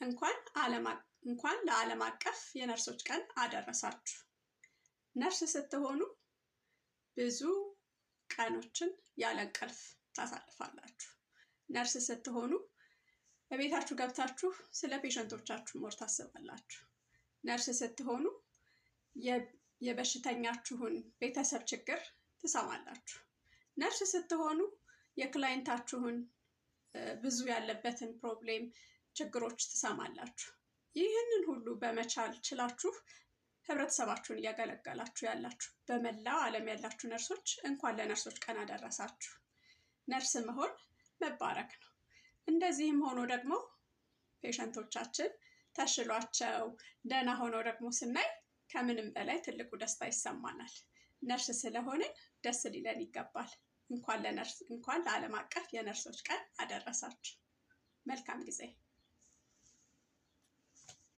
እንኳን ለዓለም አቀፍ የነርሶች ቀን አደረሳችሁ። ነርስ ስትሆኑ ብዙ ቀኖችን ያለ እንቅልፍ ታሳልፋላችሁ። ነርስ ስትሆኑ በቤታችሁ ገብታችሁ ስለ patient ኦቻችሁ more ታስባላችሁ። ነርስ ስትሆኑ የበሽተኛችሁን ቤተሰብ ችግር ትሰማላችሁ። ነርስ ስትሆኑ የ client ኣችሁን ብዙ ያለበትን problem ችግሮች ትሰማላችሁ። ይህንን ሁሉ በመቻል ችላችሁ ህብረተሰባችሁን እያገለገላችሁ ያላችሁ በመላው ዓለም ያላችሁ ነርሶች እንኳን ለነርሶች ቀን አደረሳችሁ። ነርስ መሆን መባረክ ነው። እንደዚህም ሆኖ ደግሞ patient ኦቻችን ተሽሏቸው ደህና ሆነው ደግሞ ስናይ ከምንም በላይ ትልቁ ደስታ ይሰማናል። ነርስ ስለሆንን ደስ ሊለን ይገባል። እንኳን ለነርስ እንኳን ለዓለም አቀፍ የነርሶች ቀን አደረሳችሁ። መልካም ጊዜ።